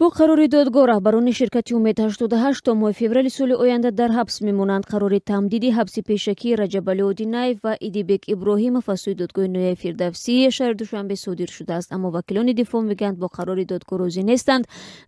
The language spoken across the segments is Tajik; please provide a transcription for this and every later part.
Бо қарори додгоҳ раҳбарони ширкати Умед 88 то моҳи феврали соли оянда дар ҳабс мемонанд. Қарори тамдиди ҳабси пешакии Раҷабалӣ Одинаев ва Идибек Иброҳимов аз сӯи додгоҳи ноҳияи Фирдавсии шаҳри Душанбе содир шудааст. Аммо вакилони дифоъ мегӯянд, бо қарори додгоҳ розӣ нестанд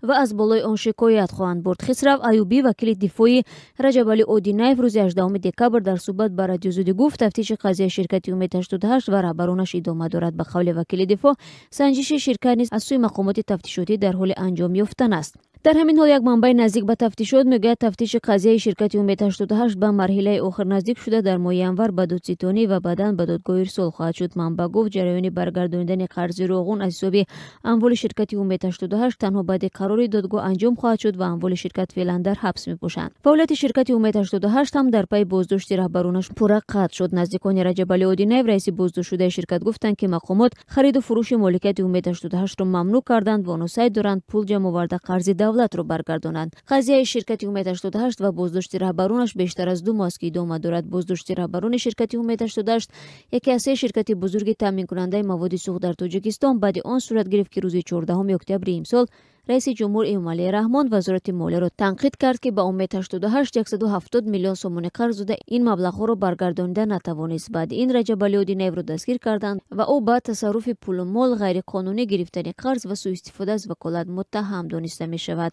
ва аз болои он шикоят хоҳанд бурд. Хисрав Аюбӣ, вакили дифои Раҷабалӣ Одинаев, рӯзи 18 декабр дар суҳбат ба Радио Озодӣ гуфт, тафтиши қазияи ширкати Умед 88 ва раҳбаронаш идома дорад. Ба қавли вакили дифоъ, санҷиши ширкат низ аз сӯи мақомоти тафтишотӣ дар ҳоли анҷом ёфтан аст. Дар ҳамин ҳол як манбаи наздик ба тафтишот мегӯяд, тафтиши қазияи ширкати Умед 88 ба марҳилаи охир наздик шуда, дар моҳи январ ба додситонӣ ва баъдан ба додгоҳ ирсол хоҳад шуд. Манбаъ гуфт, ҷараёни баргардонидани қарзи роғун аз ҳисоби амволи ширкати Умед 88 танҳо баъди қарори додгоҳ анҷом хоҳад шуд ва амволи ширкат феълан дар ҳабс мебошанд. Фаъолияти ширкати Умед 88 ҳам дар пайи боздошти раҳбаронаш пурра қатъ шуд. Наздикони Раҷабалӣ Одинаев, раиси боздоштшудаи ширкат, гуфтанд, ки мақомот хариду фурӯши моликияти Умед 88-ро мамнӯъ карданд ва онҳо саъй доранд пул ҷамъ оварда қарзи давлатро баргардонанд. Қазияи ширкати Умед 88 ва боздошти раҳбаронаш бештар аз 2 моҳ аст, ки идома дорад. Боздошти раҳбарони ширкати Умед 88, яке аз се ширкати бузурги таъминкунандаи маводи сӯхт дар Тоҷикистон, баъди он сурат гирифт, ки рӯзи 14 октябри имсол раиси ҷумҳур Эмомалӣ Раҳмон Вазорати молияро танқид кард, ки ба Умед 88 170 миллион сомонӣ қарз дода, ин маблағҳоро баргардонида натавонист. Баъди ин Раҷабалӣ Одинаевро дастгир карданд ва ӯ ба тасарруфи пулу мол, ғайриқонунӣ гирифтани қарз ва сӯистифода аз ваколат муттаҳам дониста мешавад.